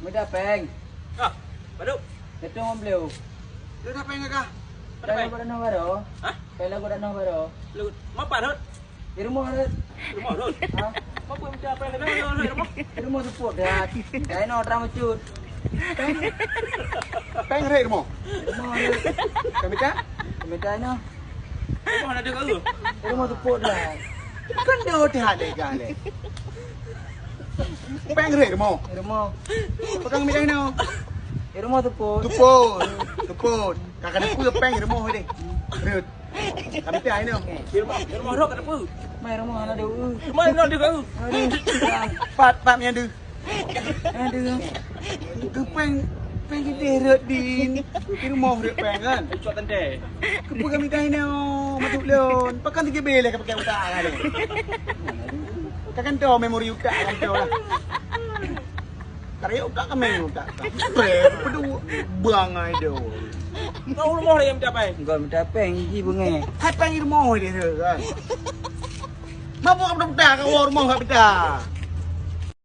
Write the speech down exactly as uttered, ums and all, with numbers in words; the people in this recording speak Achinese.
Mita péng. Ah, padum? Itu ngon beliau. Lu dah péng kah? Pada péng? Kalau gua dah noh baru. Hah? Kalau gua dah noh baru. Lu mapan hot? Di rumah hot. Rumah hot. Ha? Apa minta péng kena di rumah? Di rumah support dah. Dah no terang cut. Péng. Péng rek rumah. Rumah hot. Kami tak? Kami tak no. Rumah ada kat lu? Di rumah support dah. Kan dia udah ada kan. Péng rek rumah. Di rumah. Pegang minta no. Di rumah support. Support. Support. Kakak ada pun péng di rumah deh. Rut. Kami tak ini. Di rumah, di rumah rok ada pun. Mai rumah ada dua. Rumah ada dua. Aduh. Pat pat yang dua. Aduh. Itu péng, péng gede rot din. Di rumah rot péng kan. Cok tante. Kepu kami dah ini, oh, masuk lon. Pakan tiga bela ke pakai utak kan. Kan kan tu memori utak kan tu lah. Karya utak kami utak. Pedu buang ai do. Kau rumah dia minta péng. Enggak minta péng, ji bengeh. Hai péng di rumah dia tu kan. Mabuk apa dah kau rumah enggak minta.